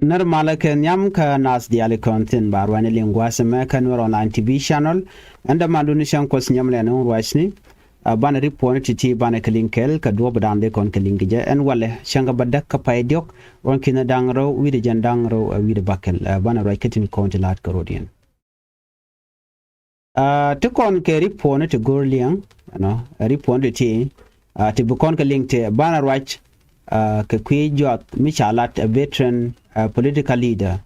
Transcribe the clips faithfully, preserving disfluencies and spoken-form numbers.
Nɛr malä kɛ nhiam kä nath diaal kɔn thi̱n ba ruacni liŋ gua̱a̱th ɛmɛ kä Nuer Online T V channel. Ɛn dämandun cäŋ Kuɔth nhiam lɛ ni wun ruacni. Ɛ banɛ ri puɔ̱ni ti̱ti̱ banɛ kɛ liŋ kɛɛl kɛ duɔ̱ɔ̱pdan dee kɔn kɛ liŋ kɛ jɛ ɛn walɛ cäŋ kɛ bädäk kä pay diɔ̱k ruɔ̱n ki̱n da̱ŋ rɛw wi̱cdɛ jiɛn da̱ŋ rɛw ɛ wi̱cdɛ bäkɛl. Ɛ banɛ ruac kä tin kɔn ti la̱a̱t kɛ rɔ̱diɛn. Aa, ti kɔn kɛ ri puɔ̱ni ti go̱r liɛŋ, ɛnɔ, ri puɔ̱ni ti ti, aa, ti bi kɔn kɛ liŋ ti banɛ ruac, aa, kɛ kui̱ juath mi ca lat ɛ veteran, aa, political leader,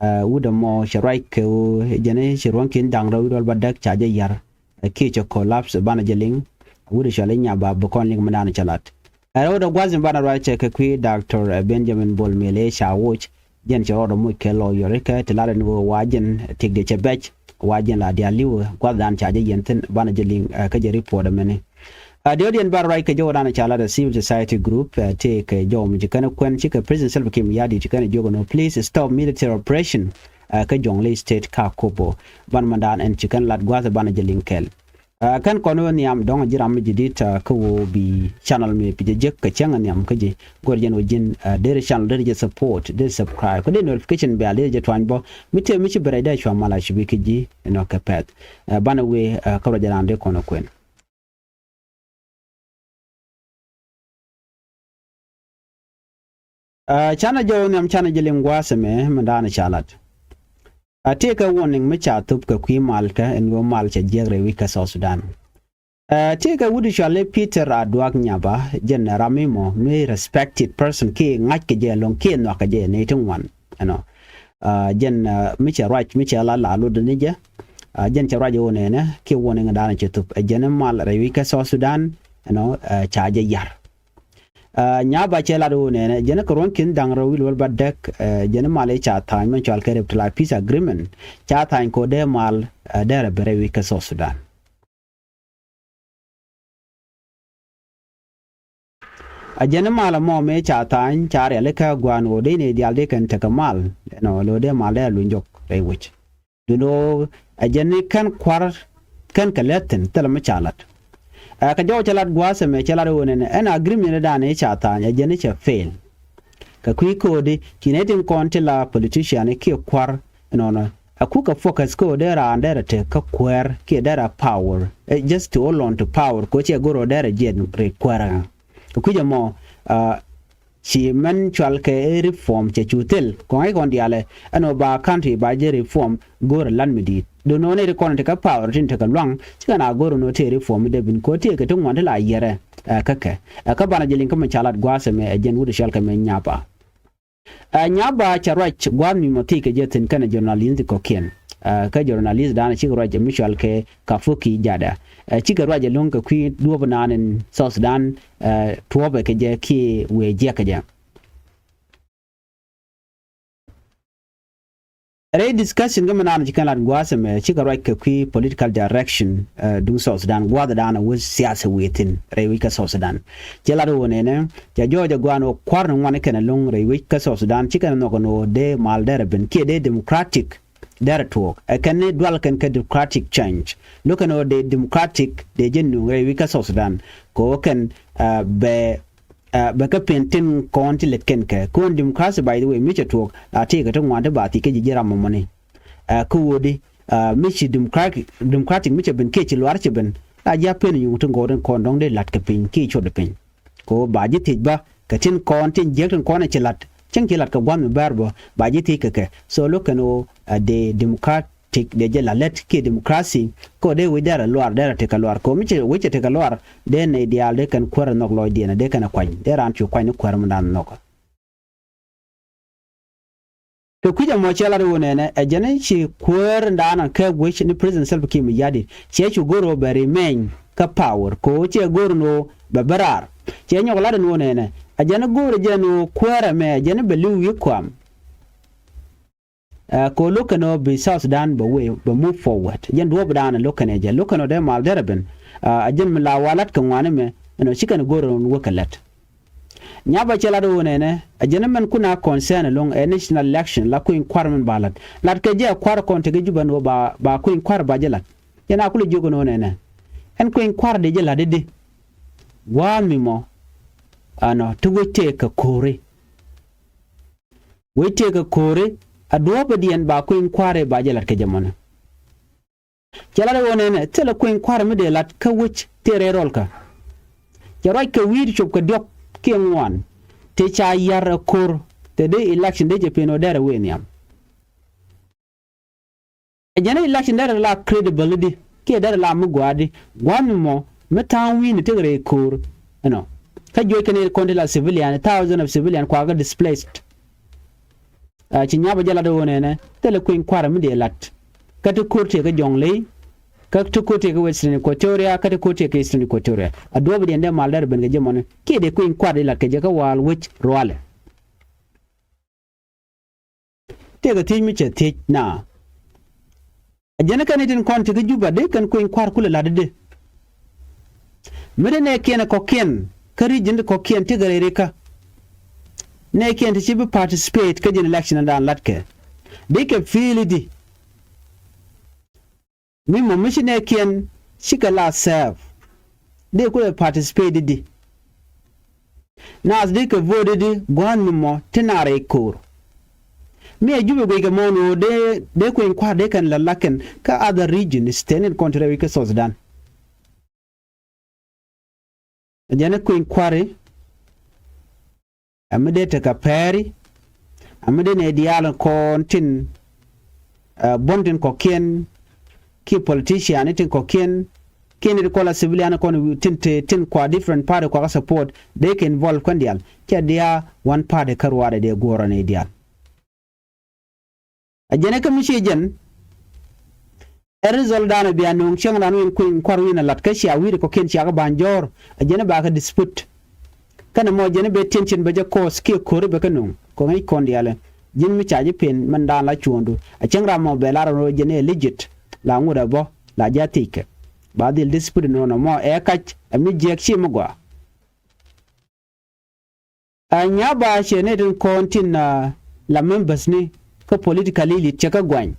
aa, wut ɛmɔ cɛ ruac kɛ ɣöö jɛn ci ruɔ̱ŋ ki̱n da̱ŋ rɛw wi̱cdɛ bädäk ca jɛ ya̱r, aa, kiɛ cɛ collapse banɛ jɛ liŋ, wut ɛ cɔal i̱ Nyaba bi kɔn liŋ mi dan cɛ lat. Ɛ rɛwdɛ gua̱th in banɛ ruac cɛ kɛ kui̱ Doctor Benjamin Bol Mel ëë ca woc, jɛn cɛ rɔɔdɛ moc kɛ lawyer kɛ ti lat ɛn ɣöö wa jɛn tëkdɛ cɛ bɛc, wa jɛn la diaal li̱w gua̱thdan ca jɛ yɛn thi̱n banɛ jɛ liŋ, ɛ, kä jɛ report ɛmɛni. Ɛ diɔ̱ɔ̱kdiɛn banɛ ruac kɛ jɔwdan ca lat ɛ civil society group, ɛ, tëë kɛ jɔw mi ci kɛn kuɛn cikɛ President Salva Kiir Mayardit ci kɛn jiök ɛn ɣöö please stop military operation, ɛ, kä Jonglei State kä Akobo. Banɛ mɛndan ɛn ci kɛn lat gua̱th banɛ jɛ liŋ kɛɛl. Aa, kɛn kɔn wä nhiam dɔ̱ŋ ji̱ ram mi ji̱ di̱t, aa, kä ɣöö bi channel mi pi jɛ jek kɛ cäŋ nhiam kä ji̱. Gör jɛn wä ji̱n, aa, deri channel deri jɛ support, deri subscribe. Kä deri notification bell deri jɛ tuany bä. Mi tëë mi ci bɛ rɛy dee cua mal a ci bi kä ji̱ inɔ kɛ pɛth. Aa, banɛ wee, aa, kä ruac jɛ raan dee kɔn ɛ kuɛn. Aa, canɛ jɔw nhiam canɛ jɛ liŋ gua̱a̱th ɛmɛ mi da̱a̱n ca lat. Aa, tëëkɛ warning mi ca thop kɛ kui̱ mal kä ɛn ɣöö mal cɛ jiäk rɛy wi̱c kä South Sudan. Aa, tëëkɛ wut cɔal i̱ Peter Aduak Nyaba, jɛn ram mi mɔ mi respected person kiɛ ŋa̱c kɛ jɛ ɛlɔ̱ŋ kiɛ nhɔak kɛ jɛ nɛy ti ŋuan. Ɛnɔ. Aa, jɛn, aa, mi cɛ ruac mi cɛ la la lotdɛ ni jɛ. Aa, jɛn cɛ ruac ɛ ɣöö nɛnɛ kiɛ warning da̱a̱n cɛ thop. Ɛ jɛn mal rɛy wi̱c kä South Sudan, ɛnɔ, aa, ca jɛ ya̱r. Aa, Nyaba cɛ lat ɣöö nɛnɛ jɛn kɛ ruɔ̱n ki̱n da̱ŋ rɛw wi̱cdɛ bädäk, aa, jɛn mal i̱ ca tha̱a̱ny mɛn cɔal kɛ revitalized peace agreement. Ca tha̱a̱ny kɛ ɣöö dee mal, aa, dee rɛ ben rɛy wi̱c kä South Sudan. Aa, jɛn mal ɛmɔ mëë ca tha̱a̱ny ca rialikä gua̱a̱n ɣöö dee ni diaal dee kɛn tekɛ mal. Ɛnɔ, lo̱ dee mal dee rɛ luny jɔk rɛy wi̱c. Duundɛ ɣöö ɛ jɛn ni kɛn kua̱r kɛn kɛ lɛth thi̱n thilɛ mi ca lat. Ɛ kɛ jɔw cɛ lat gua̱a̱th ɛmɛ cɛ lat ɣöö nɛnɛ ɛn agreement dan i̱ ca tha̱a̱ny ɛ jɛn i̱ cɛ fail. Kɛ kui̱ ko̱o̱di ci nɛy tin kɔn ti la politician kiɛ kua̱r ɛnɔnɔ. Ɛ kukɛ focus ko̱o̱di raan derɛ te kä kuäär kiɛ derɛ power. Ɛ just to hold on to power ko̱ cɛ go̱r ɣöö derɛ jiɛn rɛy kuäär ɛŋa. Kɛ kui̱c ɛmɔ, aa, ci mɛn cual kɛ ɛ reform cɛ cu thil kɔŋ ɛ kɔn diaalɛ ɛn ɔ ba country ba jɛ reform go̱o̱rɛ lat mi di̱i̱t. Do̱n ɔ nɛy ti kɔn ti kɛ power tin ti kɛ luaŋ cikɛ na go̱o̱rɛ nɔ tëë reform mi dee bin ko̱ tëë kɛ ti ŋuan ti la yiɛrɛ, ɛ, kä kɛ. Ɛ, kä banɛ jɛ liŋ kä mi ca lat gua̱a̱th ɛmɛ ɛ jɛn wut cɔal kɛ mɛ Nyaba. Ɛ, Nyaba cɛ ruac gua̱a̱th mi mɔ thiec kɛ jɛ thi̱n kɛnɛ journalist kɔ̱kiɛn. Ɛ, kä journalist danɛ cikɛ ruac mi cɔal kɛ Kafoki Jada. Ɛ, cikɛ ruac ɛlɔ̱ŋ kɛ kui̱ duɔ̱ɔ̱p naan in South Sudan, ɛ, tuɔɔpɛ kɛ jɛ kiɛ wëë jiɛk kɛ jɛ. Rɛy discussion kä mi naan ci kɛn lat gua̱a̱th ɛmɛ cikɛ ruac kɛ kui̱ political direction, ɛ, duŋ South Sudan gua̱a̱th dan ɛ wä siasa wëë thi̱n rɛy wi̱c kä South Sudan. Cɛ lat ɣöö nɛnɛ cɛ jɔɔc ɛ gua̱a̱n ɣöö kua̱r ni ŋuan kɛn ɛlɔ̱ŋ rɛy wi̱c kä South Sudan cikɛ nhɔk ɛn ɣöö dee mal derɛ ben kiɛ dee democratic derɛ tuɔɔk. Ɛ kɛn ni dual kɛn kɛ democratic change. Lo̱k kɛn ɣöö dee democratic dee jɛ nuŋ rɛy wi̱c kä South Sudan. Kɛ ɣöö kɛn, ɛ, bɛ, ɛ, bɛ kä pen tin kɔn ti lät kɛn kɛ. Kɔn democracy, by the way, mi cɛ tuɔɔk la tëëkɛ ti ŋuan ti ba thiec kä ji̱ ji̱ ram mɔmɔni. Ɛ, kä ɣöödi, ɛ, mi ci democratic, democratic mi cɛ ben kiɛ ci luaar cɛ ben la ji̱ a pen nyuŋ ti ŋɔɔt in kɔn dɔ̱ŋ dee la̱t kɛ piny kiɛ cot piny. Kɛ ɣöö ba ji̱ thiec bä kɛ tin kɔn tin jiäk tin kɔn ɛ ci la̱t cäŋ ci la̱t kɛ gua̱n mi bäär bä ba ji̱ thiec kɛ kɛ. So lo̱k kɛn ɣöö, ɛ, dee democratic dee jɛ la lät kiɛ democracy. Kɛ ɣöö dee wec derɛ luaar derɛ tekɛ luaar kɛ ɣöö mi cɛ wec cɛ tekɛ luaar dee nɛy diaal dee kɛn kuäär ɛ nhɔk lɔcdiɛn ɛ dee kɛn ɛ kuany dee raan cu kuany ni kuäär mi dan nhɔk. Kɛ kui̱c ɛmɔ cɛ lat ɣöö nɛnɛ ɛ jɛn i̱ ci kuäär in daanɔ kɛ wec ni President Salva Kiir Mayardit cɛ cu go̱r ɣöö bɛ remain kä power kɛ ɣöö cɛ go̱r ɛn ɣöö bɛ bä raar. Cɛ nyɔk lat ɛn ɣöö nɛnɛ ɛ jɛn i̱ go̱r ɛ jɛn ɣöö kuäär ɛmɛ ɛ jɛn i̱ bɛ li̱w wi̱i̱ kuam. Ɛ, kɛ ɣöö lo̱k kɛn ɣöö bi South Sudan bɛ wee bɛ move forward. Jɛn duɔ̱ɔ̱p dan ɛ lo̱k kɛn ɛ jɛ lo̱k kɛn ɣöö dee mal derɛ ben. Ɛ, ɛ jɛn mi la wa lat kɛ ŋuani mɛ ɛn ɣöö ci kɛn go̱r ɛn wä kɛ lät. Nyaba cɛ lat ɣöö nɛnɛ ɛ jɛn mɛn kun a concern ɛlɔ̱ŋ ɛ national election la kueny kua̱r mɛn ba lat. Lat kɛ jɛ kua̱r kɔn tekɛ Juba ɛn ɣöö ba, ba kueny kua̱r ba jɛ lat. Jɛn a kulɛ jiök ɛn ɣöö nɛnɛ ɛn kueny kua̱r dee jɛ lat i̱di. Gua̱a̱th mi mɔ ɛnɔ ti wec tëë kɛ ko̱ri. Wec tëëkɛ ko̱ri a duɔ̱ɔ̱pädiɛn ba kui̱ny kua̱ri ba jɛ la̱t kɛ jɛ mɔnɛ. Cɛ lat ɛ ɣöö nɛnɛ thilɛ kui̱ny kua̱ri mi dee la̱t kä wec tëë rɛy rɔlkä. Cɛ ruac kɛ wi̱i̱ ti cop kɛ diɔ̱k kiɛ ŋuan tëë ca ya̱r ɛ ko̱r tëë dee election dee jɛ pen ɣöö derɛ wee nhiam. Ɛ jɛn election derɛ la credible di kiɛ derɛ la mi gɔaa di gua̱a̱th mi mɔ mi ta̱a̱ŋ wi̱i̱ni tekɛ rɛy ko̱o̱r. Ɛnɔ kä juɔc kɛn kɔn ti la civilian, thousand of civilian kuakä displaced. Ci nyabä jɛ lat ɣöö nɛnɛ thilɛ kui̱ny kua̱rä mi dee lat kä ti ko̱r tëë kä Jɔŋley, kä ti ko̱r tëë kä Western Equatoria, kä ti ko̱r tëë kä Eastern Equatoria. A duɔ̱ɔ̱p diɛn dee mal derɛ ben kɛ jɛ mɔni kiɛ dee kui̱ny kua̱rä di lat kɛ jɛ kä waal wec rualɛ. Tëëkɛ thiec mi cɛ thiec na. A jɛn kɛn itin kɔn ti kä Juba dee kɛn kui̱ny kua̱r kulɛ la̱t dee. Mi dee nɛɛkiɛn kɔ̱kiɛn kä region ti kɔ̱kiɛn ti gɛ rɛy rikä. Nɛɛkiɛn ti ci bi participate kä jɛn election dan la̱tkɛ dee kɛ feel di. Mi mɔ mi ci nɛɛkiɛn cikɛ la serve dee kulɛ participate di. Naath dee kɛ vote di gua̱a̱th mi mɔ ti naar i̱ ko̱o̱r. Mi a Juba guic kɛ mɔn ɣöö dee dee kui̱ny kua̱r dee kɛn la la̱t kɛn kä other region stäni kɔn ti rɛy wi̱c kä South Sudan. Jɛn i̱ kui̱ny kua̱ri. Ɛ mi dee tekɛ pɛɛri ɛ mi dee nɛ diaal kɔn tin buɔ̱n tin kɔ̱kiɛn kiɛ politician tin kɔ̱kiɛn kiɛ ni ti kɔla civilian kɔn tin te tin kua different party kuakä support dee kɛ involve kɔn diaal. Cɛ diaal one party kä ruaadɛ dee guɔ̱rä ni diaal. A jɛn ɛ kä mi ci jɛn ɛ result danɛ bia no̱o̱ŋ cäŋ ran wi̱n kui̱n kua̱r wi̱n a lat kä cia wi̱i̱ri kɔ̱kiɛn cia kä ba̱ny jɔ̱ɔ̱r. A jɛn ɛ ba kä dispute. Kɛnɛ mɔ jɛn ɛ bɛ tiɛn cin bɛ jɛ kɔɔth kiɛ ko̱ri bɛ kä no̱o̱ŋ kɔŋ i̱ kɔn diaalɛ. Ji̱n mi ca ji̱ pen mɛn daan la cuɔ̱ɔ̱ŋdu a cäŋ ram mɔ bɛ lar ɛ rɔ jɛn ɛ legit la ŋut ɛ bɔ la jɛ a thiec kɛ. Ba dhil dispute nɔnɔ mɔ ɛ kac ɛ mi jiɛk ci mi gɔaa. A nya ba cɛ nɛ tin kɔn tin la members ni kä political elite cɛ kä guany.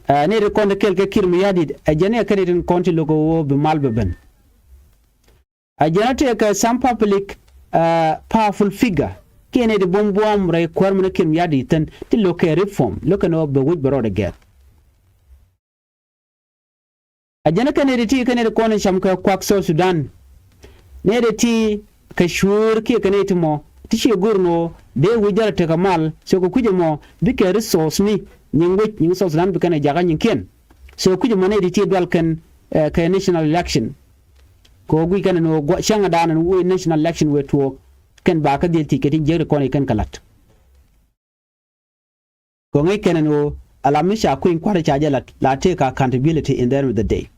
Nɛ tin kɔn ti kɛl kɛ Kiir Mayardit a jɛ nɛ kɛ nɛ tin kɔn tin lo̱k ɣöö bi mal bɛ ben. A jɛ nɛ tëë kɛ some public powerful figure kiɛ nɛ ti buɔm buɔm rɛy kuäär mi ni Kiir Mayardit thin ti lo̱k kɛ reform lo̱k kɛ nɛ ɣöö bɛ wec bɛ rɔɔdɛ gɛr. A jɛn kɛ nɛy ti ti kɛ nɛy ti kɔn in cam kɛ kuak South Sudan. Nɛy ti ti kɛ cuëër kiɛ kɛ nɛy ti mɔ ti ci go̱r nɔ dee wi̱c jal tekɛ mal. So kɛ kui̱c ɛmɔ bikɛ resource ni nyiŋ wec nyiŋ South Sudan bikɛn ɛ jakä nyiŋkiɛn. So kui̱c ɛmɔ nɛy ti ti dual kɛn kɛ national election. Kɛ ɣöö guic kɛn ɛn ɣöö cäŋ ɛ daan ɛn wee national election wee tuɔɔk kɛn ba kä dhil thiec kɛ ti jiäk ti kɔn ikɛn kɛ la̱t. Kɛ ŋäc kɛn ɛn ɣöö ala mi ca kui̱ny kua̱r ca jɛ lat la tëëkɛ accountability in the end of the day.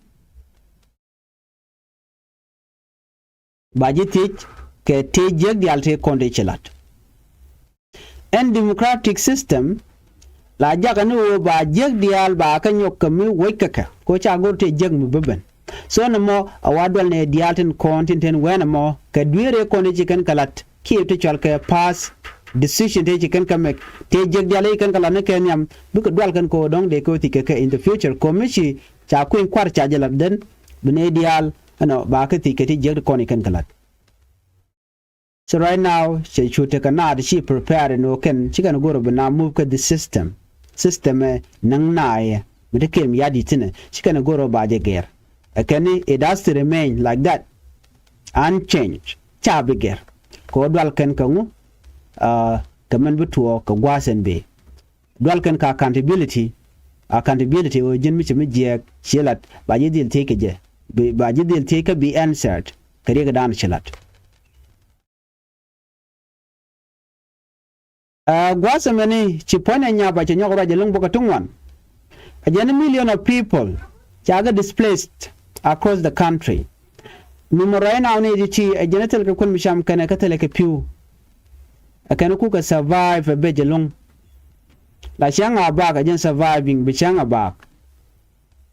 Ba ji̱ thiec kɛ tëë jiäk diaal tëë kɔn tëë ci lat. Ɛn democratic system la jakä ni ɣöö ba jiäk diaal ba kä nyɔk kɛ mi wec kɛ kɛ kɛ ɣöö ca go̱r tëë jiäk mi bi ben. So nɛmɔ a wa dual nɛ diaal tin kɔn tin ten wɛn ɛmɔ kɛ dueerɛ kɔn i̱ ci kɛn kɛ lat kiɛ ti cual kɛ pass decision tëë ci kɛn kɛ mɛk tëë jiäk diaal i̱ ci kɛn kɛ lat ni kɛ nhiam bikɛ dual kɛn kɛ ɣöö dɔ̱ŋ dee kɛ ɣöö thiec kɛ kɛ in the future kɛ mi ci ca kui̱ny kua̱r ca jɛ lat then bi nɛ diaal ɛnɔ ba kɛ thiec kɛ ti jiäk ti kɔn i̱ kɛn kɛ lat. So right now cɛ cu tekɛ naat ci prepare ni ɣöö kɛn ci kɛn go̱r bi na move kɛ the system. System ɛ näŋ naayɛ mi ti kem yat yi̱thinɛ ci kɛn go̱r ba jɛ gɛr. Ɛ kɛn ni it has to remain like that unchanged ca bi gɛr. Kɛ ɣöö dual kɛn kɛ ŋu kɛ mɛn bi tuɔɔk kɛ gua̱a̱th ɛn bee. Dual kɛn kɛ accountability. Accountability ɣöö ji̱n mi ci mi jiɛɛk ci lat ba ji̱ dhil thiec kɛ jɛ ba ji̱ dhil thiec kä bi answered kɛ riɛk dan ci lat. Ɛ gua̱a̱th ɛmɛni ci puɔ̱ny ɛ nyap a cɛ nyɔk ruac ɛlɔ̱ŋ bäkɛ ti ŋuan. Ɛ jɛn million of people ca kɛ displaced across the country. Numɛ ruac ɛn aw ni ti ti ɛ jɛn thilɛ kɛ kuän mi cam kɛnɛ kä thilɛ kɛ pi̱w. Ɛ kɛn kukɛ survive ɛ bec ɛlɔ̱ŋ. La cäŋ a baak ɛ jɛn surviving bi cäŋ a baak.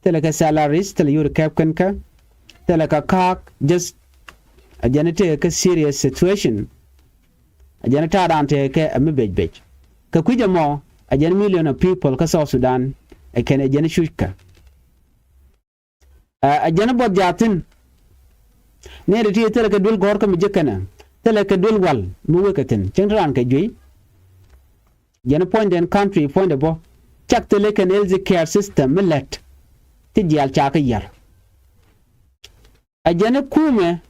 Thilɛ kɛ salaries thilɛ yuri kɛp kɛn kä thilɛ kɛ ka̱a̱k. Just a jɛn tëë kä serious situation. A jɛn ta̱a̱ dan tëë kɛ a mi bec bec kɛ kui̱c ɛmɔ a jɛn million of people kä South Sudan. Ɛ kɛn a jɛn cuckä. A jɛn buɔth jathin. Nɛy ti ti thilɛ kɛ duel gɔ̱r kä mi jek kɛnɛ thilɛ kɛ duel wal mi wek kɛ thin cäŋ ti raan kɛ juey. Jɛn puɔ̱nydɛ in country puɔ̱nydɛ bä. Cak thilɛ kɛn health care system mi lät ti diaal ca kɛ yär. Ɛ jɛn kumɛ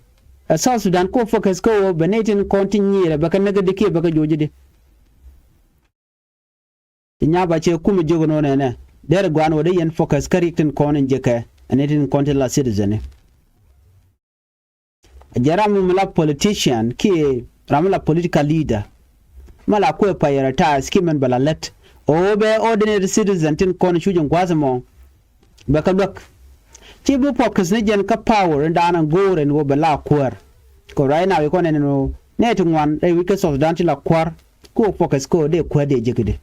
ɛ South Sudan kɔ focus kä ɣöö bɛ nɛy tin kɔn ti nyiirɛ bɛ kɛ näk di kiɛ bɛ kɛ joc di. Ti nya ba cɛ kumɛ jiök ɛn ɣöö nɛnɛ derɛ gua̱a̱n ɣöö dee yɛn focus kä riɛk tin kɔn in jekɛ ɛ nɛy tin kɔn ti la citizen ni. Ɛ jɛn ram mi la politician kiɛ ram mi la political leader mi la kuɛ prioritize kiɛ mɛn bɛ la lät ɣöö bɛ ordinary citizen tin kɔn cuc in gua̱a̱th ɛmɔ bɛ kɛ luäk. Ci bi focus ni jɛn kä power in da̱a̱n in go̱o̱r in ɣöö bɛ la kuäär. Kɛ right now ikɔn ɛn in ɣöö nɛy ti ŋuan rɛy wi̱c kä South Sudan ti la kuäär. Ku focus kä ɣöö dee kuäär dee jek di.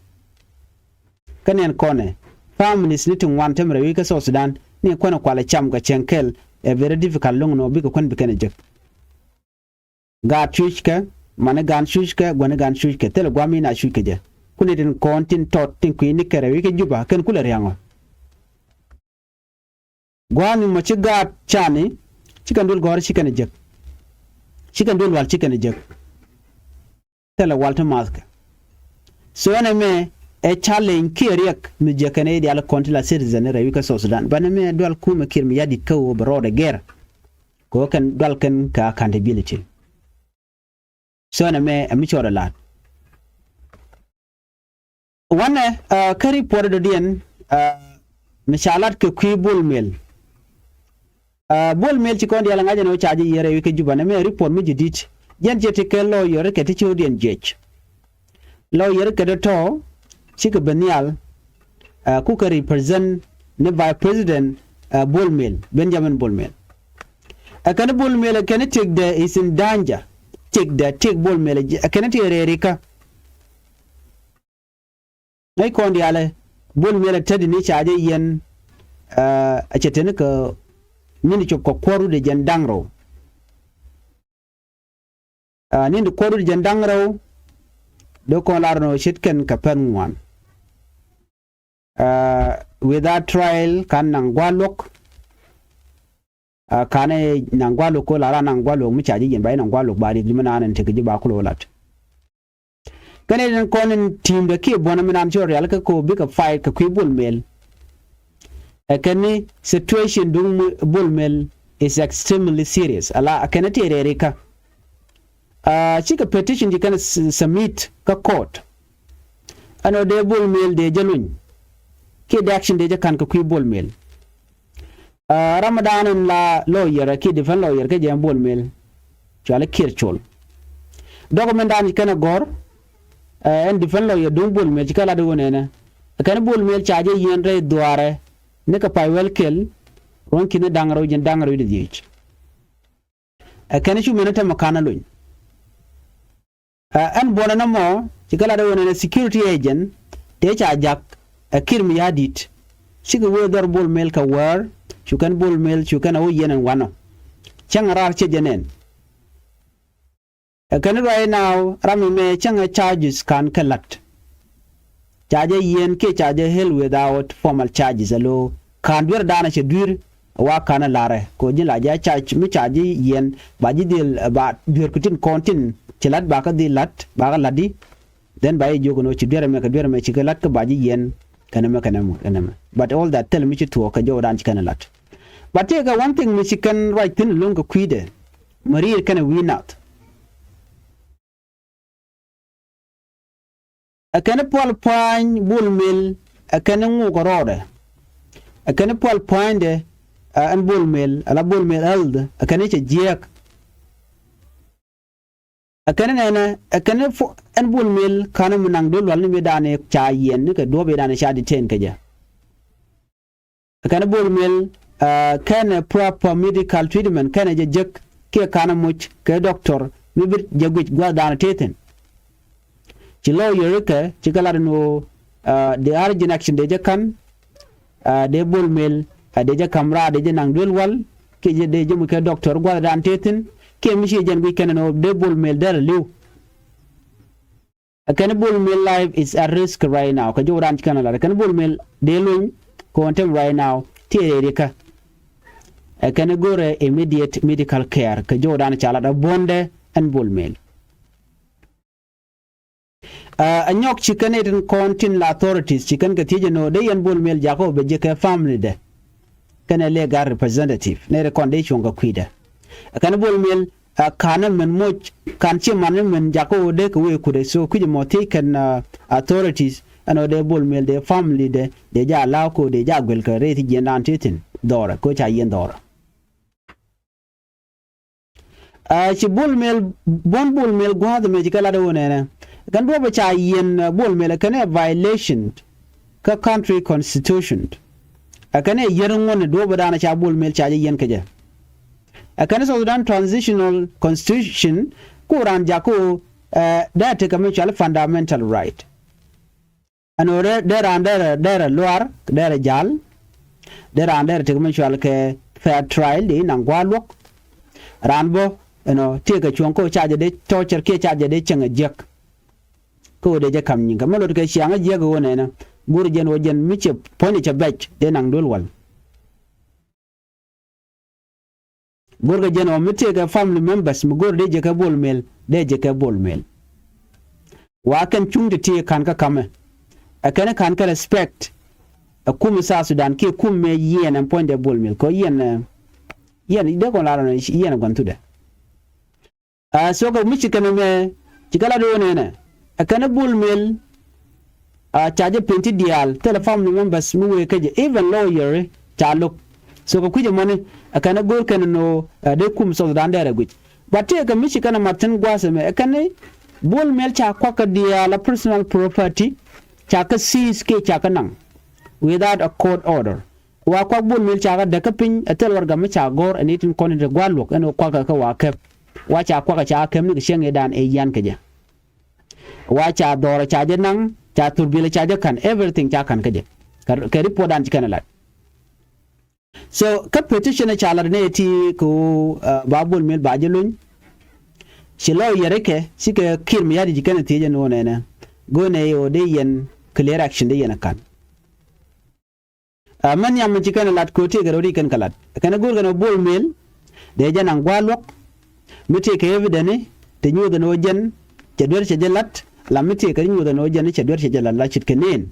Kä nɛn kɔnɛ families ni ti ŋuan tɛmɛ rɛy wi̱c kä South Sudan ni kuän kualɛ cam kɛ cɛŋ kɛl. Ɛ very difficult lo̱ŋ nɔ bikɛ kuän bi kɛn ɛ jek. Gaat cuckɛ, mani gaan cuckɛ, gua̱ni gaan cuckɛ, thilɛ gua̱a̱m in a cuckɛ jɛ. Kuni tin kɔn tin tɔt tin kui̱ni kɛ rɛy wi̱c kä Juba kɛn kulɛ riaŋɔ. Gua̱a̱ni mɔ ci gaat cani ci kɛn duel gɔ̱r ci kɛn ɛ jek. Ci kɛn duel wal ci kɛn ɛ jek. Thilɛ wal ti mathkɛ. So ɛn ɛmɛ ɛ challenge kiɛ riɛk mi jiɛ kɛn ɛ diaal kɔn ti la citizen rɛy wi̱c kä South Sudan. Banɛ mɛ dual kumɛ Kiir Mayardit kä ɣöö bɛ rɔɔdɛ gɛr. Kɛ ɣöö kɛn dual kɛn kɛ accountability. So ɛn ɛmɛ ɛ mi cɔɔdɛ la̱t. Wanɛ kä report dɔ̱diɛn mi ca lat kɛ kui̱ Bol Mel. Bol Mel ci kɔn diaal ŋa̱c ɛn ɣöö ca jɛ yiɛr ɛ wi̱i̱ kä Juba nɛ mɛ report mi ji̱ di̱t. Jɛn ciɛ ti kɛ lawyer kɛ ti ci ɣöödiɛn jiɛc. Lawyer kɛ ti tɔ̱ cikɛ ben nhial. Kukɛ represent ni Vice President Bol Mel, Benjamin Bol Mel. Ɛ kɛn Bol Mel ɛ kɛn tiekdɛ is in danger. Tiekdɛ, tiek Bol Mel ɛ kɛn tiek rɛɛrikä. Ŋäc kɔn diaalɛ Bol Mel ɛ tätdi ni ca jɛ yiɛn. A cɛ teni kɛ ni̱n cop kɛ kuɔr wi̱cdɛ jiɛn da̱ŋ rɛw. Ni̱n ti kuɔr wi̱cdɛ jiɛn da̱ŋ rɛw. Dee kɔn lar nɔ ce̱tkɛn kɛ pɛn ŋuan. Without trial kan naŋ gua̱a̱r luɔ̱k. Kanɛ naŋ gua̱a̱r luɔ̱k ko lar a naŋ gua̱a̱r luɔ̱k mi ca jɛ yiɛn ba jɛ naŋ gua̱a̱r luɔ̱k ba riɛk ji̱ mi naan ɛn tekɛ ji̱ ba kulɛ wä lat. Kɛn ɛ den kɔn in ti̱i̱mdɛ kiɛ buɔ̱nɛ mi naan ci rɔ rial kä ko̱o̱p bikɛ fight kɛ kui̱ Bol Mel. Ɛ kɛn ni situation duŋ Bol Mel is extremely serious. Ala ɛ kɛn ni ti rɛɛrikä. Cikɛ petition ci kɛn submit kä court. Ɛn ɣöö dee Bol Mel dee jɛ luny kiɛ dee action dee jɛ ka̱n kɛ kui̱ Bol Mel. Ram mi da̱a̱n in la lawyer kiɛ defense lawyer kä jɛ ɛn Bol Mel cuali Kiir Col. Document da̱a̱n ci kɛn ɛ gɔ̱r ɛn defense lawyer duŋ Bol Mel ci kɛ lat iwä nɛnɛ. Ɛ kɛn Bol Mel ca jɛ yiɛn rɛy dhuaarɛ ni kɛ pay wɛl kɛl ruɔ̱n ki̱n da̱ŋ rɛw jiɛn da̱ŋ rɛw wi̱cdɛ dhieec. Ɛ kɛn cu mɛn tɛmɛ ka̱n ɛ luny. Ɛn buɔnɛ nɔmɔ ci kɛ lat ɛ ɣöö nɛnɛ security agent tëë ca jak ɛ Kiir Mayardit. Cikɛ wee dhɔr Bol Mel kɛ wäär cu kɛn Bol Mel cu kɛn ɛ wä yiɛn ɛn wanɔ. Cäŋ ɛ raar cɛ jɛ nɛn. Ɛ kɛn right now ram ɛmɛ cäŋ ɛ charges ka̱n kɛ la̱t. Ca jɛ yiɛn kiɛ ca jɛ hel without formal charges alo ka̱n duer da̱a̱n ɛ cɛ duer. Wa ka̱n ɛ larɛ kɛ ɣöö ji̱n la jɛ charge mi ca ji̱ yiɛn ba ji̱ dhil ba duer kɛ tin kɔn tin ci la̱t ba kä dhil la̱t ba kä la̱t di. Then ba jɛ jiök ɛn ɣöö ci duer ɛmɛ kɛ duer ɛmɛ ci kɛ la̱t kä ba ji̱ yiɛn kɛn ɛmɛ kɛn ɛmɛ kɛn ɛmɛ. But all that thil mi ci tuɔɔk kɛ jɔwdan ci kɛn ɛ la̱t. But tëëkɛ one thing mi ci kɛn ruac thi̱n ɛlɔ̱ŋ kɛ kui̱dɛ mi ri̱i̱r kɛn ɛ wi̱i̱ nath. Ɛ kɛn pual pua̱a̱ny Bol Mel ɛ kɛn ŋuk ɛ rɔɔdɛ. Ɛ kɛn pual pua̱a̱nydɛ ɛn Bol Mel ala Bol Mel health ɛ kɛn cɛ jiɛɛk. Ɛ kɛn nɛnɛ ɛ kɛn ɛn Bol Mel ka̱n mi naŋ dee lual ni mi da̱a̱n ca yiɛn ni kɛ duɔ̱ɔ̱p i̱ da̱a̱n ca detain kɛ jɛ. Ɛ kɛn Bol Mel kɛn proper medical treatment kɛn jɛ jek kiɛ ka̱n muc kɛ doctor mi bi jɛ guic gua̱th da̱a̱n tethin. Ci lawyer kɛ ci kɛ lat ni ɣöö dee urgent action dee jɛ ka̱n. Dee Bol Mel dee jɛ ka̱m raar dee jɛ naŋ duel wal kiɛ dee jɛ muc kɛ doctor gua̱th da̱a̱n tethin kiɛ mi ci jɛn guic kɛn ni ɣöö dee Bol Mel dee li̱w. Ɛ kɛn Bol Mel life is at risk right now kɛ jɔwdan ci kɛn ɛ lat ɛ kɛn Bol Mel dee luny kɛ ɣöö tɛm right now ti rɛɛrikä. Ɛ kɛn go̱rɛ immediate medical care kɛ jɔwdan ca lat ɛ buɔ̱ndɛ ɛn Bol Mel. Ɛ nyɔk ci kɛn ɛ tin kɔn tin la authorities ci kɛn kɛ thiec ɛn ɣöö dee yɛn Bol Mel jakä ɣöö bɛ jiäkɛ family dɛ kɛnɛ legal representative nɛy ti kɔn dee cuɔ̱ŋ kɛ kui̱dɛ. Ɛ kɛn Bol Mel ɛ ka̱n ɛ mɛn moc ka̱n ci man ɛ mɛn jakä ɣöö dee kɛ wee kutdɛ. So kui̱c ɛmɔ thiec kɛn authorities ɛn ɣöö dee Bol Mel dee family dɛ dee jɛ allow kɛ ɣöö dee jɛ aguɛl kɛ rɛy ti jiɛndan ti thi̱n dhɔrɛ kɛ ɣöö ca yiɛn dhɔrɛ. Ɛ ci Bol Mel buɔ̱n Bol Mel gua̱a̱th ɛmɛ ci kɛ lat ɛ ɣöö nɛnɛ kɛn duɔ̱pɛ ca yiɛn Bol Mel ɛ kɛn ɛ violation kä country constitution. Ɛ kɛn ɛ yiɛn ŋuɔ̱n ɛ duɔ̱pɛ da̱a̱n ɛ ca Bol Mel ca jɛ yiɛn kɛ jɛ. Ɛ kɛn South Sudan transitional constitution ku raan jakä ɣöö dee tekɛ mi cɔal fundamental right. Ɛn ɣöö dee raan derɛ derɛ luaar derɛ jal. Dee raan derɛ tekɛ mi cɔal kɛ fair trial dee naŋ gua̱a̱r luɔ̱k. Raan bä ɛnɔ tëëkɛ cuɔ̱ŋ kä ca jɛ dee torture kiɛ ca jɛ dee cäŋ ɛ jiäk. Kä ɣöö dee jɛ ka̱m nyiŋ kɛ mi lot kɛ ciaŋ ɛ jiäk ɛ ɣöö nɛnɛ go̱r jɛn ɣöö jɛn mi cɛ puɔ̱nyɛ cɛ bɛc dee naŋ duel wal. Go̱rkɛ jɛn ɔ mi tëëkɛ family members mi go̱r dee jɛ kɛ Bol Mel dee jɛ kɛ Bol Mel. Wa kɛn cuŋ ti ti ka̱n kä ka̱mɛ ɛ kɛn ka̱n kä respect. Ɛ kum South Sudan kiɛ kum mɛ yiɛn ɛn puɔ̱nydɛ Bol Mel kɛ ɔ yiɛn ɛ yiɛn dee kɔn lar ɔ yiɛn ɛ gua̱n thudɛ. Ɛ so kɛ mi ci kɛn ɛmɛ ci kɛ lat ɣöö nɛnɛ ɛ kɛn Bol Mel. Ca jɛ penti diaal thilɛ family members mi wee kä jɛ even lawyer ca lo̱k. So kɛ kui̱c ɛmɔni ɛ kɛn go̱o̱r kɛn ɛn ɣöö dee kum South Sudan dɛɛr ɛ guic. But tëëkɛ mi ci kɛn ɛ mat thi̱n gua̱a̱th ɛmɛ ɛ kɛn Bol Mel ca kuakä diaal a personal property ca kä seize kiɛ ca kä naŋ without a court order. Wa kuak Bol Mel ca kä däk kä piny ɛ thil warɛgak mi ca gɔ̱r ɛ ni tin kɔn in te gua̱a̱r luɔ̱k ɛn ɣöö kuakä kä wa käp. Wa ca kuakä ca käp ni kɛ cieŋ ëëdan ëë yian kɛ jɛ. Wa ca dhɔr ca jɛ naŋ ca thurbilɛ ca jɛ ka̱n everything ca ka̱n kä jɛ. Kɛ report dan ci kɛn ɛ lat. So kä petition ca lat nɛ ti kɛ ɣöö ba Bol Mel ba jɛ lony. Ci lawyer kɛ ci kɛ Kiir Mayardit ci kɛn ɛ thiec ɛn ɣöö nɛnɛ go̱o̱r nɛ ɣöö dee yɛn clear action dee yɛn ɛ ka̱n. Mɛn nhiam mi ci kɛn ɛ lat kɛ ɣöö tëëkɛ rɛw ri kɛn kɛ lat kɛn ɛ go̱o̱r kɛn ɛ Bol Mel dee jɛ naŋ gua̱a̱r luɔ̱k. Mi tëëkɛ evidence ti nyuuth ɛn ɣöö jɛn cɛ duer cɛ jɛ lat la mi tëëkɛ nyuuth ɛn ɣöö jɛn cɛ duer cɛ jɛ lat la ce̱tkɛ nɛn.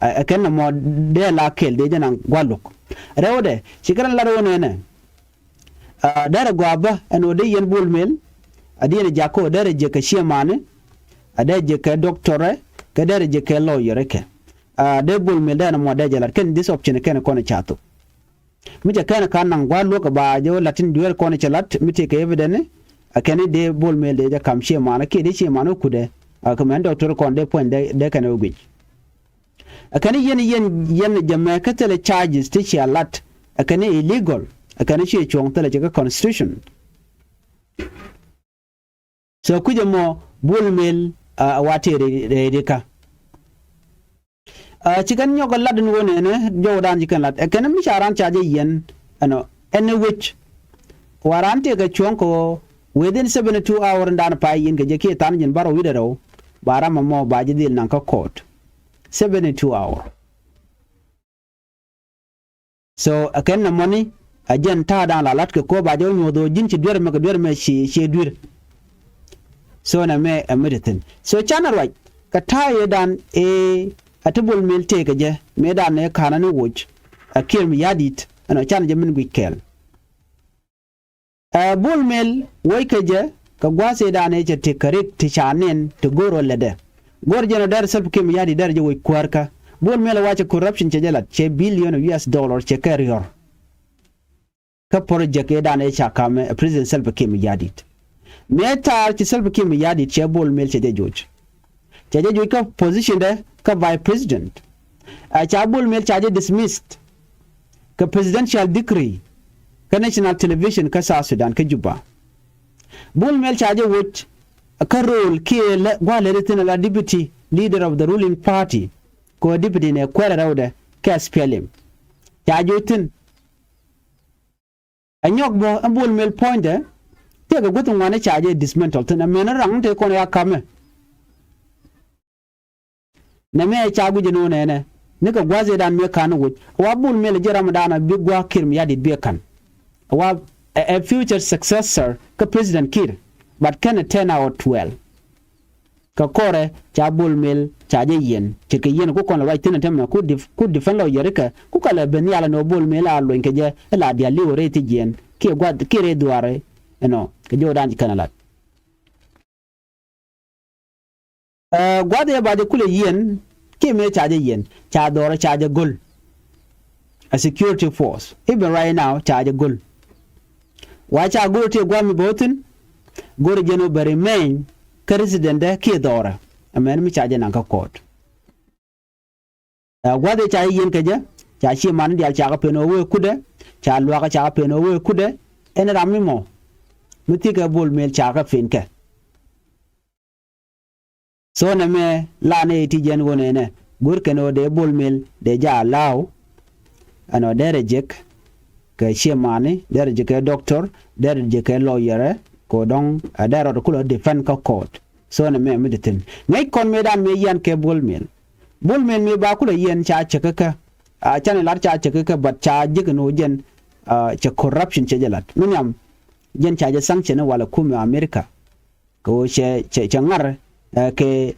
Ɛ kɛn nɔmɔ dee la kɛl dee jɛ naŋ gua̱a̱r luɔ̱k. Rɛwdɛ ci kɛn ɛ lat ɣöö nɛnɛ. Derɛ gɔaa bä ɛn ɣöö dee yɛn Bol Mel a diɛn jakä ɣöö derɛ jek kɛ ciɛmani. A dee jek kɛ doctorɛ kɛ derɛ jek kɛ lawyer kɛ. Dee Bol Mel dee ɛn mɔ dee jɛ lat kɛn this option kɛn kɔn ca thok. Mi cɛ kɛn ka naŋ gua̱a̱r luɔ̱k ba jɛ lat tin dueer kɔn cɛ lat mi tëëkɛ evidence. A kɛn dee Bol Mel dee jɛ ka̱m ciɛmani kiɛ dee ciɛmani kutdɛ. A kɛ mɛn doctor kɔn dee puɔ̱ny dee kɛn ɛ wä guic. Ɛ kɛn yɛn yɛn yɛn jɛ mɛ kä thilɛ charges ti cia lat ɛ kɛn illegal ɛ kɛn ciɛ cuɔ̱ŋ thilɛ cɛ kä constitution. So kui̱c ɛmɔ Bol Mel a wa tëë rɛy rɛy kä. Ci kɛn nyɔk ɛ lat in wä nɛnɛ jɔwdan ci kɛn lat ɛ kɛn mi ca ran ca jɛ yɛn ɛnɔ ɛn wec. Wa ran tëë kɛ cuɔ̱ŋ kɛ ɣöö within seventy two hour in dan pay yɛn kɛ jɛ kiɛ than jɛn bärɔw wi̱cdɛ rɛw ba ram ɛmɔ ba jɛ dhil naŋ kä court. Seventy two hour. So ɛ kɛn nɛ mɔni ɛ jɛn ta̱a̱dan la la̱t kɛ ko̱o̱p a jɛ wä nyuɔ̱th ɣöö ji̱n ci duer mɛ kɛ duer mɛ ci ci duer. So nɛ mɛ ɛ mi ti thi̱n so canɛ ruac kɛ ta̱a̱ yɛ dan ëë ɛ ti Bol Mel tëëkɛ jɛ mëë dan ëë ka̱n ni woc. Ɛ Kiir Mayardit ɛn ɔ canɛ jɛ min guic kɛɛl. Ɛ Bol Mel wec kɛ jɛ kɛ gua̱a̱th ëëdan ëë cɛ ti kɛ rik ti ca nɛn ti go̱r ɔ lätdɛ. Go̱r jɛn ɔ dɛr Salva Kiir Mayardit dɛr jɛ wec kuäärkä. Bol Mel ɛ wa cɛ corruption cɛ jɛ lat cɛ billion of U S dollar cɛ kɛ riɔ̱r. Kä project ëëdan ëë ca ka̱mɛ ɛ President Salva Kiir Mayardit. Mëë ta̱a̱r ci Salva Kiir Mayardit cɛ Bol Mel cɛ jɛ joc. Cɛ jɛ joc kä position dɛ kä vice president. A ca Bol Mel ca jɛ dismissed kä presidential decree kä national television kä South Sudan kä Juba. Bol Mel ca jɛ woc kä role kiɛ lɛ gua̱a̱ lɛ di thin ala deputy leader of the ruling party kɛ ɣöö deputy nɛ kuɛrɛ rɛwdɛ kä S P L M. Ca jɛ woc thin. Ɛ nyɔk bä ɛn Bol Mel puɔ̱nydɛ tëëkɛ guäth ŋuan ca jɛ dismantle thi̱n ɛmɛn raŋ tëë kɔn ya ka̱mɛ. Nɛmɛ ca guic ɛn ɣöö nɛnɛ nikɛ gua̱a̱th ëëdan mëë ka̱n woc wa Bol Mel ji̱ ramdan a bi gua̱a̱ Kiir Mayardit bi ɛ ka̱n. Wa ɛ future successor kä President Kiir but kɛn ɛ turn out well. Kɛ kɔrɛ ca Bol Mel ca jɛ yiɛn ce̱tkɛ yiɛn ku kɔn lɛ ruac thi̱n ɛ tämɛ ku dif ku defend lawyer kɛ ku kɛ lɛ ben nhial ɛn ɣöö Bol Mel a luɔny kɛ jɛ ila diaal li̱w rɛy thi̱jiɛn kiɛ gua̱th kiɛ rɛy dhuaar ɛnɔ kɛ jɔwdan ci kɛn ɛ lat. Ɛ gua̱th ëë ba jɛ kulɛ yiɛn kiɛ mëë ca jɛ yiɛn ca dhɔrɛ ca jɛ go̱l. A security force even right now ca jɛ go̱l. Wa ca go̱r ti gua̱th mi bä wä thi̱n go̱r jɛn wä bɛ remain kä resident dɛ kiɛ dhɔrɛ. Ɛmɛn mi ca jɛ naŋ kä court. Ɛ gua̱th ëë ca jɛ yiɛn kɛ jɛ ca ciɛ mani diaal ca kɛ pen ɣöö wee kudɛ ca luakä ca kɛ pen ɣöö wee kudɛ. Ɛn ram mi mɔ mi thikɛ Bol Mel ca kɛ pen kɛ. So nɛmɛ la nɛ iti jɛn ɣöö nɛnɛ go̱r kɛn ɣöö dee Bol Mel dee ja allow ɛn ɣöö dee rɛ jek kɛ ciɛ mani dee rɛ jek kɛ doctor dee rɛ jek kɛ lawyer kɛ ɣöö dɔ̱ŋ ɛ dee rɔɔd kulɛ defend kä court. So nɛmɛ mi di thi̱n ŋäc kɔn mëëdan mëë yian kɛ Bol Mel. Bol Mel mëë ba kulɛ yiɛn ca cäkä kä a canɛ lat ca cäkä kä but ca jek ɛn ɣöö jɛn cɛ corruption cɛ jɛ lat mi nhiam. Jɛn ca jɛ sanction walɛ kumɛ America. Kɛ ɣöö cɛ cɛ cɛ ŋar ɛ kɛ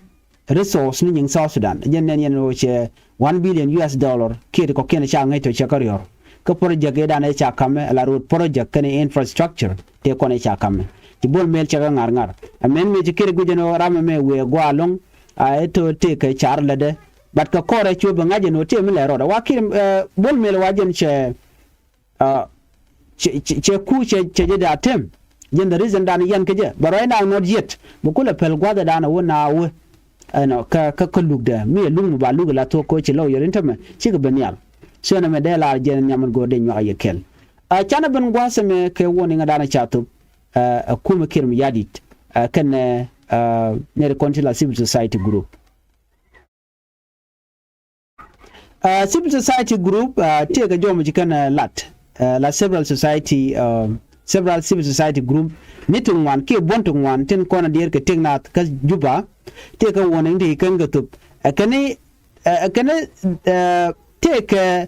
resource ni nyiŋ South Sudan jɛn nɛn yɛn ɣöö cɛ one billion U S dollar kiɛ ti kɔ̱kiɛn ca ŋäc tɔ cɛ kä riɔ̱r. Kä project ëëdan ëë ca kamɛ ala road project kɛnɛ infrastructure tëë kɔn ëë ca kamɛ. Ci Bol Mel cɛ kɛ ŋar ŋar ɛmɛn mëë ci kiɛt guic ɛn ɣöö ram ɛmɛ wëë gua̱a̱ lo̱ŋ a ëë to̱ tëëkɛ car lätdɛ. But kɛ kɔrɛ cuɔ bɛ ŋa̱c ɛn ɣöö tëë mi lɛ rɔɔdɛ wa kiɛt ɛ Bol Mel wa jɛn cɛ cɛ cɛ ku cɛ cɛ jɛ da tem. Jɛn the reason dan yɛn kä jɛ but right now not yet. Bɛ kulɛ pɛl gua̱thɛ dan wä na wä ɛnɔ kä kä kä lukdɛ mi ɛ luk mi ba luk la thuɔk koci lawyer in tämɛ cikɛ ben nhial. So ɛn ɛmɛ dee lar jɛn nhiam in go̱o̱r dee nyuak a yɛ kɛl. A canɛ ben gua̱th ɛmɛ kɛ warning dan ca thop. Ɛ kumɛ Kiir Mayardit ɛ kɛn ɛ nɛri kɔn ti la civil society group. Civil society group tëëkɛ jɔmɔ ci kɛn lat la several society several civil society group ni ti ŋuan kiɛ buɔ̱n ti ŋuan tin kɔn a diɛɛr kɛ tëk naath kä Juba. Tëëkɛ warning ti kɛn kɛ thop ɛ kɛn ɛ kɛn tëëkɛ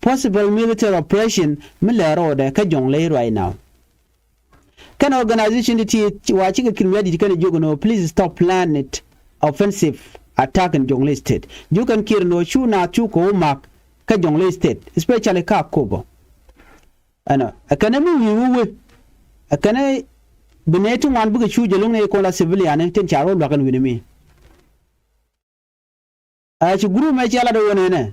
possible military operation mi lɛ rɔɔdɛ kä Jonglei right now. Kɛn organization ti ti wa cikɛ Kiir Mayardit kɛn jiök ɛn ɣöö please stop planned offensive attack in Jonglei State. Jiök kɛn Kiir ɛn ɣöö cu naath cu kɛ wä mak kä Jonglei State especially kä Akobo. Ɛnɔ ɛ kɛn mi wi̱i̱ wä wee ɛ kɛn bi nɛy ti ŋuan bikɛ cu jɛ lo̱ŋ nɛy kɔn la civilian tin ca rɔ lua̱k ɛn wi̱ni mi. Ɛ ci group mɛ cɛ lat ɛ ɣöö nɛnɛ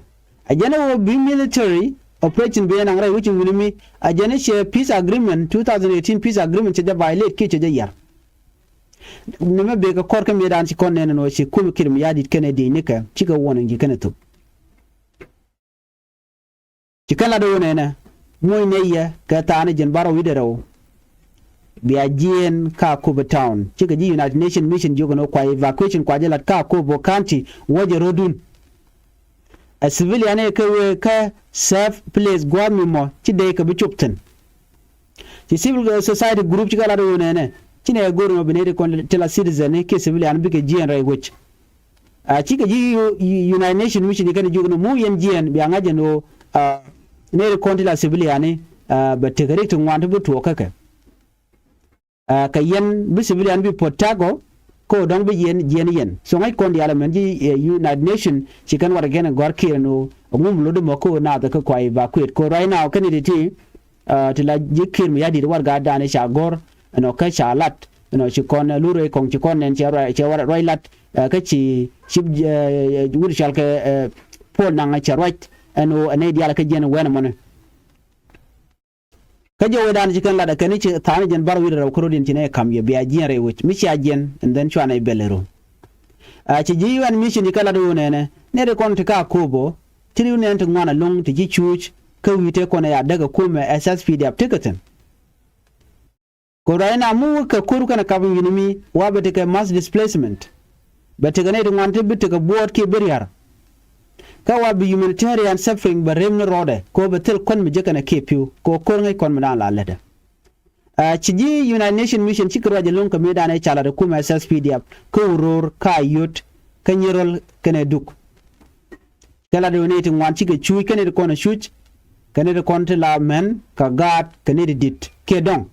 ɛ jɛn ɛ ɣöö bi military operation bi ɛ naŋ rɛy wec in wi̱ni mi ɛ jɛn ɛ cɛ peace agreement two thousand eighteen peace agreement cɛ jɛ violate kiɛ cɛ jɛ yar. Ni mɛ bek ɛ kɔr kä mëëdan ci kɔn nɛn ɛn ɣöö ci kum Kiir Mayardit kɛnɛ diec nikɛ cikɛ warning ji̱ kɛnɛ thop. Ci kɛn lat ɣöö nɛnɛ muɔ̱ny nɛy yɛ kɛ thaani jiɛn bärɔw wi̱cdɛ rɛw. Bia jiɛɛn kä Akobo town cikɛ ji̱ United Nations Mission jiök ɛn ɣöö kua evacuation kua jɛ lat kä Akobo County wäcɛ ro̱dun. Ɛ civilian ëë kɛ wëë kä safe place gua̱a̱th mi mɔ ci dee kɛ bi cop thi̱n. Ci civil society group cikɛ lat ɣöö nɛnɛ ci nɛ go̱r ɛn ɣöö bi nɛy ti kɔn ti la citizen kiɛ civilian bikɛ jiɛɛn rɛy wec. A cikɛ ji̱ United Nations Mission kɛn jiök ni mu yɛn jiɛɛn bia ŋa̱c ɛn ɣöö nɛy ti kɔn ti la civilian bɛ tekɛ rik ti ŋuan ti bi tuɔɔk kä kɛ. Kɛ yɛn bi civilian bi protect ɔ kä ɣöö dɔ̱ŋ bi yɛn jiɛɛn yɛn so ŋa̱c kɔn diaal ɛmɛn ji̱ United Nations ci kɛn wat kɛn gɔ̱a̱r Kiir ɛn ɣöö ŋum lo̱t ɛmɔ kä ɣöö naath kä kua evacuate kä ɣöö right now kɛn iti ti ti la ji̱ Kiir Mayardit warɛgakdan ca gɔ̱r ɛnɔ kä ca lat ɛnɔ ci kɔn lurɛ kɔŋ ci kɔn nɛn cɛ ruac cɛ ruac lat kä ci cip wut cɔal kɛ Paul Nang cɛ ruac ɛn ɣöö ɛ nɛy diaal kä jiɛn wɛn ɛmɔni. Kä jɛ wecdan ci kɛn lat ɛ kɛn ci tha̱a̱n jiɛn bärɔw wi̱cdɛ rɛw kä ro̱diɛn ci nɛ ka̱m yɛ bia jiɛn rɛy wec mi cia jiɛn and then cua nɛ bɛl ɛ ro̱. Ci ji̱ U N mission ci kɛn lat ɣöö nɛnɛ nɛy ti kɔn ti kä Akobo ti ri̱w nɛn ti ŋuan ɛlɔ̱ŋ ti ci cuuc kä wi̱i̱ tëë kɔn ɛ ya däk ɛ kumɛ S S P D F tekɛ thi̱n. Kɛ ruac na mi wä kɛ ko̱r kɛnɛ kap wi̱ni mi wa bɛ tekɛ mass displacement. Bɛ tekɛ nɛy ti ŋuan ti bi tekɛ buɔɔt kiɛ bi ria̱r. Kä wa bi humanitarian suffering bɛ rem ni rɔɔdɛ kɛ ɣöö bɛ thil kɔn mi jek kɛnɛ kiɛ pi̱w kɛ ɣöö ko̱r ŋäc kɔn mi da̱a̱n la lätdɛ. Ci ji̱ United Nations Mission cikɛ ruac ɛlɔ̱ŋ kɛ mëëdan ëë ca lat ɛ kumɛ S S P D F kä Uror kä Ayod kä Nyirol kɛnɛ Duk. Kɛ lat ɣöö nɛy ti ŋuan cikɛ cuuc kɛ nɛy ti kɔn ɛ cuuc kɛ nɛy ti kɔn ti la män kɛ gaat kɛ nɛy ti di̱t kiɛ dɔ̱ŋ.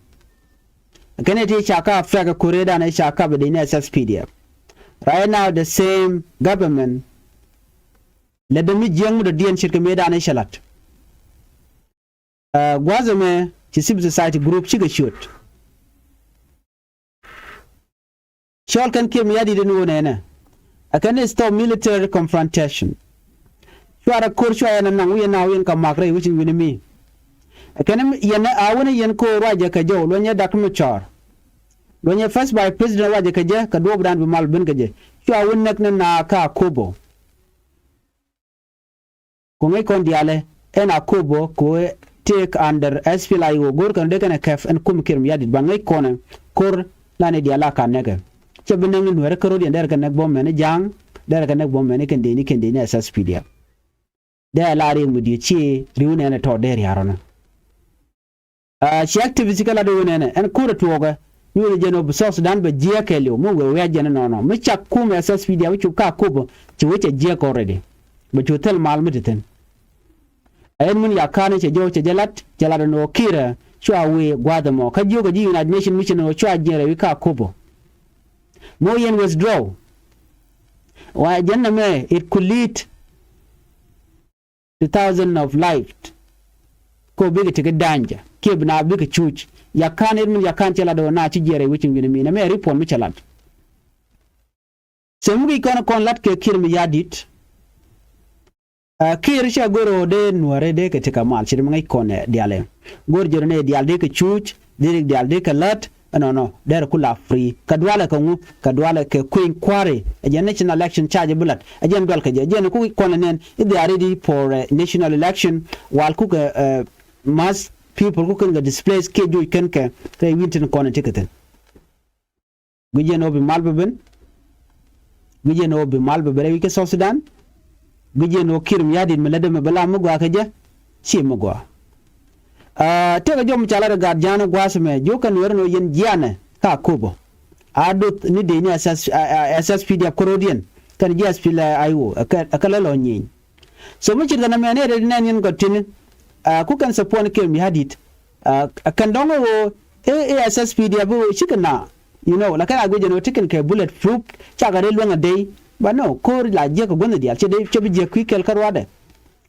Kɛ nɛy ti ca ka affect ɛ ko̱r ëëdan ëë ca kap ɛ dec ni S S P D F. Right now the same government lɛ dee mi jiäk mi dɔ̱diɛn ce̱tkɛ mëëdan i̱ cɛ la̱t. Ɛ, gua̱a̱th ɛmɛ ci civil society group cikɛ ciöt. Cɔl kɛn Kiir Mayardit in ɣöö nɛnɛ ɛ kɛn i̱ stop military confrontation. Cua rɛ ko̱r cua yɛn anaŋ wi̱i̱ ɛn a wi̱i̱ ɛn kɛ mak rɛy wi̱c in wi̱n imi. Ɛ kɛn yɛn a wänä yɛn ko̱r ruacɛ kɛ jɔw luɔ̱nyɛ Dak mi cɔɔr. Luɔ̱nyɛ first vice president ruacɛ kɛ jɛ kɛ duɔ̱ɔ̱pdan bi mal ben kɛ jɛ. Cua wä näk ni na kä Akobo. Ku ŋäc kɔn diaalɛ ɛn Akobo ku ɛ tëëk under S P L A I O go̱o̱r kɛn dee kɛn ɛ kɛp ɛn kum Kiir Mayardit ban ŋäc kɔn ɛ ko̱r lan ɛ diaal a kan nɛkɛ. Cɛ bi näk ni nuɛɛrä kä ro̱diɛn derɛ kɛ näk bɔm mɛni ja̱a̱ŋ derɛ kɛ näk bɔm mɛni kɛn dee ni kɛn dee ni S S P D F. Dee la riɛk mi di̱i̱t ci ri̱w nɛɛnɛ tɔɔt dee ria̱a̱r ɔnɔ. Aa, ci activist kä lat i̱ ɣöö nɛnɛ ɛn ko̱r ɛ tuɔɔkɛ ni ɣöö jɛn ɣöö bi South Sudan bɛ jiääk kɛɛliw mi wëë wiac jɛn inɔnɔ mi cak kum S S P D F cop kä Akobo ci wec cɛ jiääk already. Bɛ cu thil mal mi ti thi̱n. Ɛ ɛn mun yakan cɛ jɔw cɛ jɛ lat cɛ lat ɛn ɣöö Kiir ɛ cua wëë gua̱a̱th ɛmɔ kä jiökɛ ji̱ United Nations Mission ɣöö cua jiɛn rɛy wi̱i̱ kä Akobo. Mi wä yɛn withdraw. Wa jɛn nɛmɛ it could lead to thousand of life. Ko bikɛ tekɛ danger kiɛ bi na bikɛ cuc. Yakan it min yakan cɛ lat ɣöö na ci jiɛɛr ɛ wi̱c in wi̱n mi nɛmɛ report mi cɛ lat. Sɛ mi guic kɔn kɔn lat kɛ Kiir Mayardit. Ɛ, Kiir cɛ go̱r ɣöö dee nuäärɛ dee kɛ tekɛ mal ci ri mi ŋäc kɔn ɛ dialɛ. Go̱r jɛ rɔ nɛ dial dee kɛ cuc. Dee rik dial dee kɛ lät ɛnɔnɔ derɛ ku la free kɛ dualɛ kɛ ŋu kɛ dualɛ kɛ kui̱ny kua̱ri. Ɛ jɛn national election charge bi lat ɛ jɛn dual kɛ jɛ ɛ jɛn ku kɔn ɛ nɛn i̱ they are ready for, eh, national election. Wal ku kɛ, eh, mass people ku kɛn kɛ displace kiɛ juuc kɛn kɛ rɛy wi̱n tin kɔn ɛ ti kɛ thi̱n. Guic jɛn ɣöö bi mal bɛ ben. Guic jɛn ɣöö bi mal bɛ ben rɛy wi̱c kä South Sudan. Guic jɛn ɣöö Kiir Mayardit mi lätdɛ mɛ bɛ la mi gɔaa kä jɛ. Ci mi gɔaa. Aa, tëëkɛ jɔm ca lat ɛ gat ja̱a̱n gua̱a̱th ɛmɛ jiök kɛn wɛr ɛn ɣöö yɛn jiaanɛ kä Akobo. A doth ni dee ni S S, a, a, S S P D F kärɔ̱diɛn kɛn ji̱ S P L A I O ɛ kɛ, ɛ kɛ lɛ lɔ nyieny. So mi ce̱tkɛ nɛmɛ nɛy rɛy nɛn yɛn gɔ̱ ti̱n, aa, ku kɛn support ni Kiir Mayardit, aa, kɛn dɔ̱ŋ ɣöö ɛ, ɛ S S P D F ɣöö cikɛ na, you know, lakin a guic ɛn ɣöö ti kɛn kɛ bullet proof, cakɛ dee luäŋ a dey, but no, ko̱r la jiäk kɛ guänh diaal, cɛ dee, cɛ bi jiäk kui̱ kɛl kä ruaadɛ.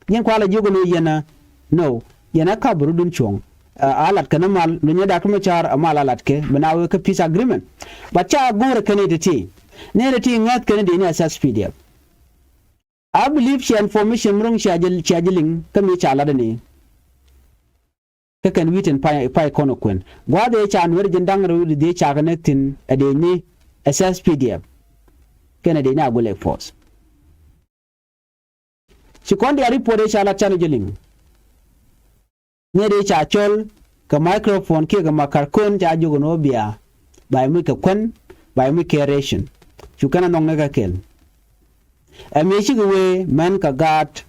Yɛn kua la jiök ɛn ɣöö yɛn a, no, yɛn a kap bi rɔ̱dun cuɔ̱ŋ, aa, a lat kɛn a mal, lunyɛ Dak mi ca̱r a mal a lat kɛ, bi na wee kä peace agreement. But ca go̱o̱rɛ kɛn i̱ ti ti, nɛy ti ti ŋäth kɛn i̱ dee ni S S P D F. I believe cia information mi ro̱ŋ cia jɛ, cia jɛ liŋ kä mi ca lat ni. Kä kɛn wi̱i̱ tin pay, pay kɔn ɛ kuɛn. Gua̱a̱th ëë ca nuɛr ji̱n da̱ŋ rɛw di dhiec ca kɛ nɛk thi̱n ɛ dee ni S S P D F. Kɛn ɛ dee ni Agwelek Force. Ci kɔn diaal report ëë ca lat can jɛ liŋ. Ni ɛ dee ca cɔl kɛ microphone kiɛ kɛ makarkon ca jiök ɛn ɣöö bia. Ba yɛ muc kɛ kuän, ba yɛ muc kɛ ration. Cu kɛn a nhɔk ni kɛ kɛl. Ɛ mëë cikɛ wee mɛn kɛ gaat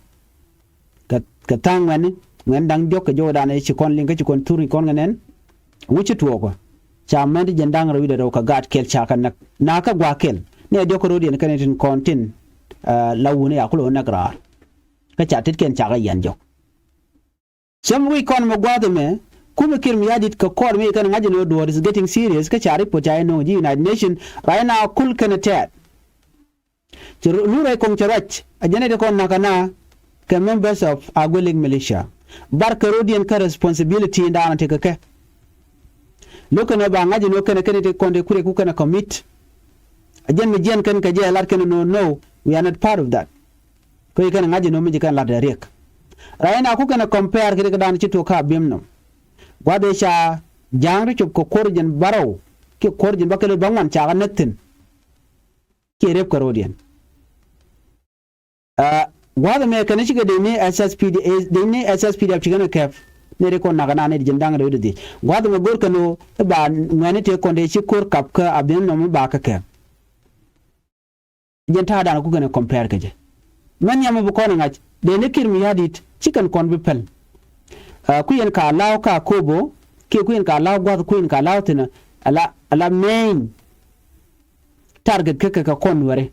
kɛ, kɛ tha̱a̱ŋ ŋuɛ̈ni, ŋuɛ̈ni da̱ŋ diɔ̱k kɛ jɔwdan ëë ci kɔn liŋ kä ci kɔn thur kɔn kɛ nɛn. Ŋu ci tuɔɔkä. Ca mɛn ti jiɛn da̱ŋ rɛw wi̱cdɛ rɛw kɛ gaat kɛl ca kɛ näk. Nakä gua̱a̱th kɛl. Ni ɛ diɔ̱k kärɔ̱diɛn kɛn tin kɔn tin, aa, la wuni a kulɛ wä näk raar. Kä ca tetkiɛn ca kɛ yian jɔk. Cäm wi̱i̱ kɔn mɛ gua̱a̱th ɛmɛ, kumɛ Kiir Mayardit kɛ kɔr mi kɛn ŋa̱c ɛn ɣöö duɔ̱ɔ̱r is getting serious kä ca report ca jɛ nööŋ ji̱ United Nation right now kul kɛn ɛ tɛɛt. Cɛ ru-, lurɛ kɔŋ cɛ ruac a jɛn ɛ ti kɔn nakä na kɛ members of Agwelek militia. Bar kärɔ̱diɛn kä responsibility in daanɔ ti kɛ kɛ. Lo̱k kɛn ɛ ba ŋa̱c ɛn ɣöö kɛn ɛ kɛn ɛ ti kɔn dee kuriɛ ku kɛn ɛ commit. A jɛn mi jiɛn kɛn kɛ jɛ ɛ lat kɛn ɛ no, no, we are not part of that. Kä ci kɛn ɛ ŋa̱c ɛn ɣöö mi ci kɛn lat ɛ riɛk. Right now ku kɛn ɛ compare kɛ riɛk dan ci tuɔɔk kä Abiemnom. Gua̱th ëë ca ja̱a̱ŋ ti cop kɛ kuɔr jiɛn bärɔw kiɛ kuɔr jiɛn bäkɛl bäŋuan ca kɛ näk thi̱n. Kiɛ rep kärɔ̱diɛn. Aa, gua̱th ɛmɛ kɛn cikɛ dee ni S S P D, dee ni S S P D F ci kɛn kɛ kɛp. Ni ri kɔn nakä na ni jiɛn da̱ŋ rɛw di dhiec. Gua̱th ɛmɛ go̱r kɛn ɣöö i̱ ba ŋuɛ̈ni tëë kɔn dee ci ko̱r kap kä Abiemnom i̱ ba kɛ kɛp. Jɛn ta̱a̱dan ku kɛn ɛ compare kɛ jɛ. Mɛn nhiam mi bi kɔn ɛ ŋa̱c dee ni Kiir Mayardit ci kɛn kɔn bi pɛl. Aa, ku yɛn ka la̱a̱k kä Akobo kiɛ ku yɛn ka la̱a̱k gua̱th ku yɛn ka la̱a̱k thi̱n ala, ala main target kä kɛ kɛ kɔn wɛri.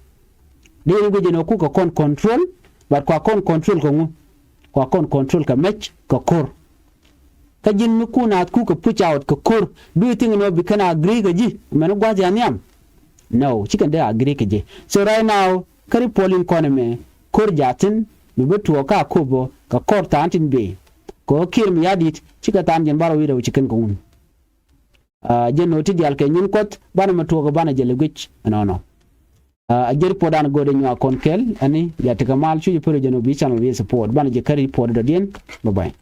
Dee ni guic ɛn ɣöö ku kɛ kɔn control, but kua kɔn control kɛ ŋu? Kua kɔn control kɛ mec kɛ ko̱r. Kä ji̱n mi ku naath ku kɛ push out kɛ ko̱r, do you think ɛn ɣöö bi kɛn agree kɛ ji̱ mɛn gua̱th ya nhiam? No, ci kɛn dee agree kɛ jɛ. So right now, kä report in kɔn ɛmɛ, ko̱r jaathin mi bi tuɔɔk kä Akobo kɛ kɔr tha̱a̱ŋ tin bëë. Kɛ ɣöö Kiir Mayardit cikɛ tha̱a̱ŋ jiɛn bärɔw wi̱i̱ rɛw ci kɛn kɛ wun. Aa, jɛn ɣöö ti diaal kɛ nyin Kuɔth banɛ mɛ tuɔɔk banɛ jɛ lɛ guic ɛnɔnɔ. Aa, a jɛn report dan go̱o̱rɛ nyuak kɔn kɛl ɛni, bia tekɛ mal, cu jɛ pär jɛn ɣöö bi channel bi support. Banɛ jɛ kä report dɔ̱diɛn. Bye bye.